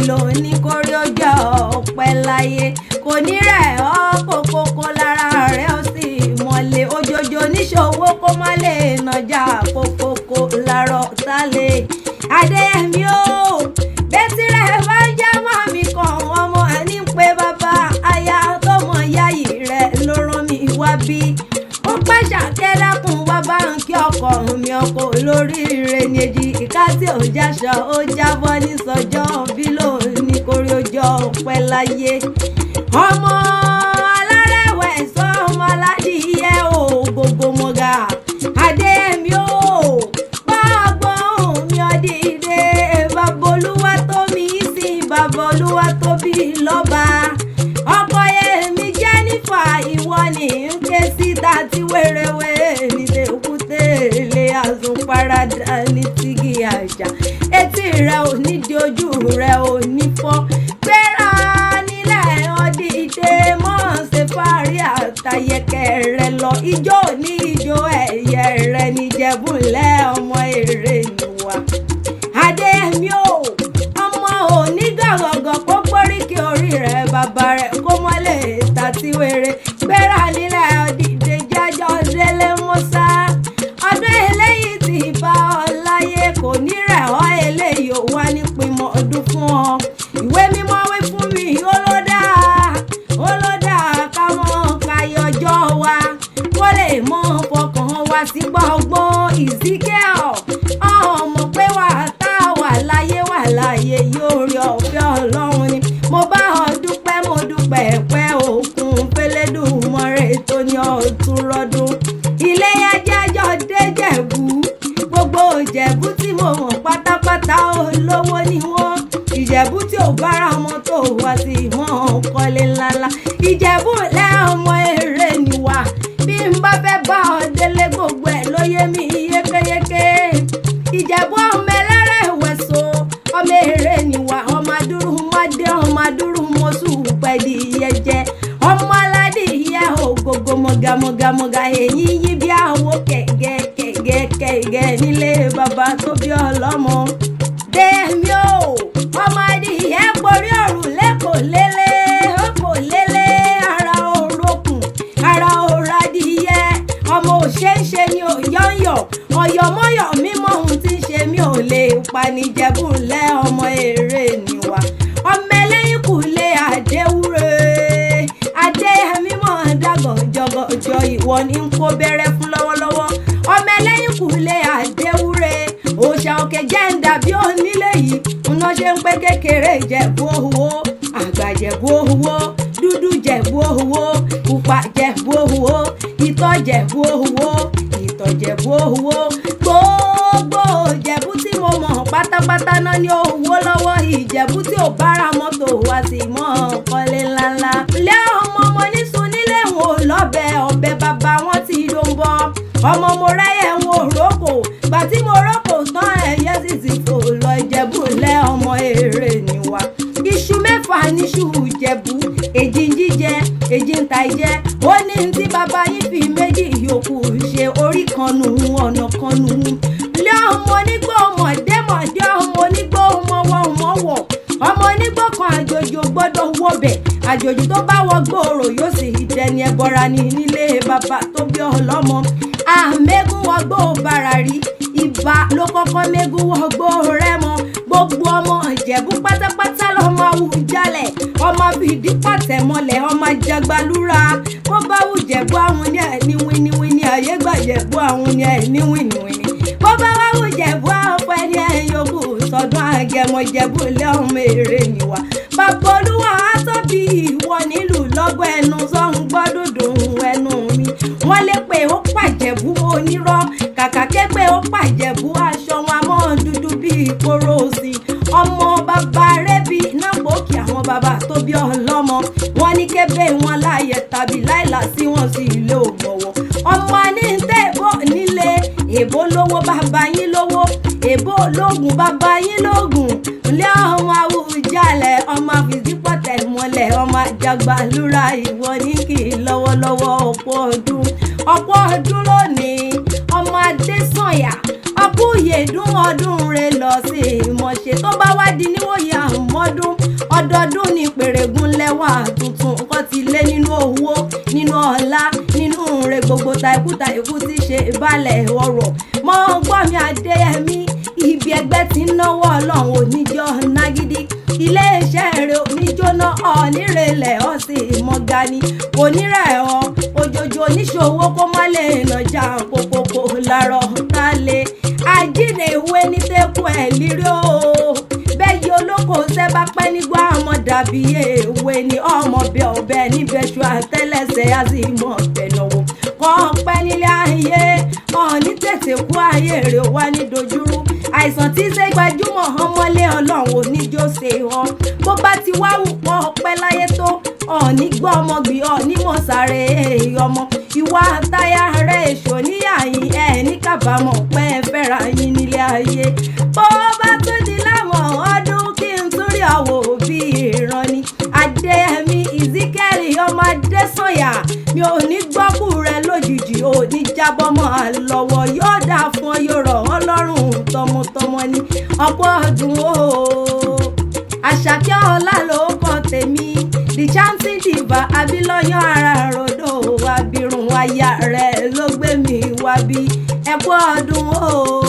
ló ní kórí ọjọ́ ọpẹ́ láyé, kò ní rẹ̀ ọ́ kókókó lára rẹ̀ ó sì mọ̀lẹ́ òjòjò níṣòwò kó má lè nàjà kókókó lárọ̀ tálẹ̀. Adéyẹmí o, bẹ́tí rẹ̀ bá jẹ́ mọ́ mi kàn ọmọ ẹni pé bàbá aya tó mọ yáyì rẹ̀ ló rán mi wá bí. Ó pàṣà kẹ́dákùn wá bá ń kí ọkọ mi, ọkọ olóríire ní èjì ìka tí ò jáṣọ ó jábọ́ ní sọjọ́ bí lòun ní kórí ọjọ́ pẹ́ láyé. Ọmọ alárẹ̀wẹ̀sọ, ọmọ aládìyẹ ò gbogbo mọ̀gà. Adéyẹmí o, bá gbọ́n mi ọdíde, bàbá olúwa tó mi sí, bàbá olúwa tó bí lọ́ba. Ọkọ yẹmi Jẹ́nífà, ìwọ ni ń ké síta tí wéréwé ní tèkúté lé àzùnparadà ní tígi àjà. Etí rẹ ò ní di, ojú rẹ ò ní fọ́. Gbéra nílẹ̀ ọdíde, mọ́ ṣe fárí àtàyẹ̀kẹ́ rẹ lọ. Ijó ní ijó ẹ̀yẹ rẹ níjẹ̀búlẹ̀ ọmọ èrè nìwà. Adéyẹmí o, ọmọ òní gọ̀gọ̀gọ̀ kó gbóríkì orí rẹ̀ bàbá rẹ̀ kó mọ́lẹ̀ tàti wéré. Gbéra nílẹ̀ ọdíde, jájọ́ délé mọ́sá. Ọdún eléyìí ti bá ọ láyé, kò ní rẹ̀ ọ́, eléyìí ò wá ní pinmọ̀ ọdún fún ọ. Ìwé mímọ́ wí fún mi, ó ló dáa, ó ló dáa ká mọ́ kayọ̀ ọjọ́ wa kó lè mọ́ fọkàn wa sí gbọ́ngbọ́n. Ezekiel ọmọ pé wà tá a wà láyé, wà láyé yóò rí ọ̀fẹ́ Ọlọ́run ni. Mo bá ọ dúpẹ́, mo dúpẹ́ pẹ́ òkun fẹlẹ́dùnmọ́rẹ́ tó ní ọ̀tún rọ́dún. Iléyá jájọ́ déjẹ̀bú, gbogbo Ìjẹ̀bú tí mo mọ̀ pátápátá olówó ni wọ́n. Ìjẹ̀bú tí ò bára wọn tó wá sí mọ́ kọ́lé ńláńlá. Ìjẹ̀bú lẹ́ ọmọ eré ni wà. Bí n bá fẹ́ bá ọ délé, gbogbo ẹ̀ ló yé mi yékéyéké. Ìjẹ̀bú ọmọ ẹlẹ́rẹ̀wẹ̀sọ, ọmọ eré ni wà, ọmọ adúrú mọ́dé, ọmọ adúrú mọ́sù pẹ̀lú ìyẹjẹ, ọmọ aládìyẹ ògógó mọ̀gàmọ̀gàmọ̀gà, èyí yí bí àwọ̀ kẹ̀gẹ́ kẹ̀gẹ́ kẹ̀gẹ́ nílé bàbá tó bí ọlọ́mọ. Dèmi o, ọmọ adìyẹ porí òrùlé kò lélẹ̀, ó kò lélẹ̀, ara òrokùn, ara òradìyẹ, ọmọ òṣèṣe ni òyọ̀yọ̀, ọ̀yọ̀mọ́yọ̀ mímọ́ ohun tí ń ṣe mí ò lè panijẹ́bùnlẹ̀ ọmọ eré nìwà. Ọmọ ẹlẹ́yìn kù lé àdéwúre, Adéyẹmí mọ̀ dàgọ̀jọgọ̀jọ, ìwọ ní ń kó bẹ̀rẹ̀ fún lọ́wọ́lọ́wọ́. Ọmọ ẹlẹ́yìn kù lé àdéwúre, òòṣà òkè jẹ́ ń dàbí onílé yìí ńlọ ṣe ń pé kékeré Ìjẹ̀bú owó, àgbà Ìjẹ̀bú owó, dúdú Jẹ̀bú owó, pupa Jẹ̀bú owó, ìtọ̀ Jẹ̀bú owó, ìtọ̀ Jẹ̀bú owó. Gbogbo Ìjẹ̀bú tí mo mọ̀ pátápátá náà ní owó lọ́wọ́. Ìjẹ̀bú tí ò bára mọ́tò wá sí mọ́ kọ́lé ńláńlá. Ilé ọmọ ọmọ nísun nílé wọn ò lọ́bẹ̀ ọbẹ̀ bàbá wọn ti ló ń bọ̀. Ọmọ mo rẹ́yẹ̀ ń wò rókò, gbà tí mo rókò tán ẹ̀yẹ sì ti fò lọ. Ìjẹ̀bú lẹ́ ọmọ èrè nìwà. Iṣu mẹ́fà níṣu Ìjẹ̀bú, èjì ń jíjẹ, èjì ń ta ìjẹ. Ó ní tí bàbá yín fi méjì yòókù ṣe, orí kan nù, ọ̀nà kan nù. Ilé ọmọ onígbò mọ̀démọ̀dé, ọmọ onígbò mọ̀wọ́ mọ̀wọ̀, ọmọ onígbò kan àjòjì ò gbọ́dọ̀ wọbẹ̀. Àjòjì tó bá wọ gbòòrò yóò sì dẹni ẹbọra ní nílé bàbá tó bí ọlọ́mọ. Àmẹ́gùn wọgbó bàrà rí, ibà ló kọ́kọ́ mẹ́gùn wọgbó rẹ̀ mọ́. Gbogbo ọmọ Ìjẹ̀bú pátápátá lọ́mọ Àwùjalẹ̀, ọmọ fìdí pàtẹ́ mọ́lẹ̀, ọmọ ajagbalúra. Bó bá wù Jẹ̀bú àwọn ní ẹ̀ ní wíníwíní, ayé gbà Jẹ̀bú àwọn ní ẹ̀ ní wíníwíní. Bó bá wá wù Jẹ̀bú àwọn ẹni ẹ̀ yòókù sọdún àgẹmọ. Ìjẹ̀bú lé ọmọ èrè nìwà. Bàbá olúwa á tóbi ìwọ nílùú lọ́gọ́ ẹnu sọ́hun gbọ́dọ̀dùn ẹnu mi. Wọ́n lé pé ó pàjẹ̀bú onírọ́, kàkà ké pé ó pàjẹ̀bú, aṣọ wọn mọ́ dúdú bíi kóró sí. Ọmọ bàbá rẹ́bí náà gbòókì àwọn bàbá tó bí ọlọ́mọ. Wọ́n ní kébé wọn láàyè tàbí láìlà sí wọn sí ilé ògbọ̀wọ̀. Ọmọ ní tẹ́ èbó nílé, èbó lówó bàbá yín lówó, èbó ológun bàbá yín lógun. Ilé ọmọ Àwùjalẹ̀, ọmọ àfìdípọ̀tẹ̀ mọ́lẹ̀, ọmọ àjàgbàlúra, ìwọ ní kì í lọ́wọ́lọ́wọ́. Ọ̀pọ̀ ọdún, ọ̀pọ̀ ọdún lónìí, ọmọ Adésànyà, ọkú ìyèdún ọdún rẹ lọ sí ìmọ̀ṣẹ́ tó bá wá di níwòye àmọ́dún. Tuntun nǹkan ti lé nínú owó, nínú ọlá, nínú rẹ̀ gbogbo, ta ikú ta ikú ti ṣe balẹ̀ ọ̀rọ̀ mọ́. Gbọ́ mi, Adéyẹmí, ibi ẹgbẹ́ tí ń náwó, Ọlọ́run oníjọ́ nágídí, iléeṣẹ́ rẹ̀ oníjóná, ọ̀nìrẹ̀lẹ̀ ọ̀sìn ìmọ̀gani kò ní rẹ̀ ọ́. Òjòjò oníṣòwò kó má lè nàjà kókókó lárọ̀ tá lè àjíǹde ìwé ní tẹ́kù ẹ̀ lírí o. Bẹ́ẹ̀ yí olóko ṣẹ́ bá pẹ́ nígbà ọmọ dàbí èwe ni ọmọ bẹ ọbẹ̀ níbẹ̀ ṣu àtẹ́lẹsẹ̀ á sì mọ̀ ọbẹ̀ lọ́wọ́ kọ́ pẹ́ nílé ayé. Ọ̀ọ́ni tètè kú, ayé rẹ̀ wá ní dojúrú. Àìsàn tí ṣe gbajúmọ̀ ọmọlé, Ọlọ́run oníjó ṣe hàn. Bó bá ti wá wù pọ̀ ọpẹ́ láyé tó, ọ̀ọ́ni gbọ́ ọmọ gbì, ọ̀ọ́ni mọ̀ sáré ọmọ. Ìwà àtayá rẹ̀ èso níyàyín ẹ̀ ní kábàámọ̀ pé ẹ fẹ́ra yín nílé ayé. Bó bá tún di láwọn ọdún, kí n tún rí ọ̀wọ́ bí ìran ni. Adéyẹmí Ezekiel ọmọ Adésànyà, mi ò ní gbọ́kù rẹ lójijì, ò ní jábọ́ mọ́ lọ́wọ́. Yóò dáa fún ọ, yóò rọ̀ ọ́ lọ́rùn tọmọtọmọ ni. Ọ̀pọ̀ ọdún o. Àṣàkẹ́ ọlá ló kọ́ tèmi, the chanting diva, abilọ́yàn ara ròdò abirùn aya rẹ̀ ló gbé mi wá bí. Ẹ̀kú ọdún o.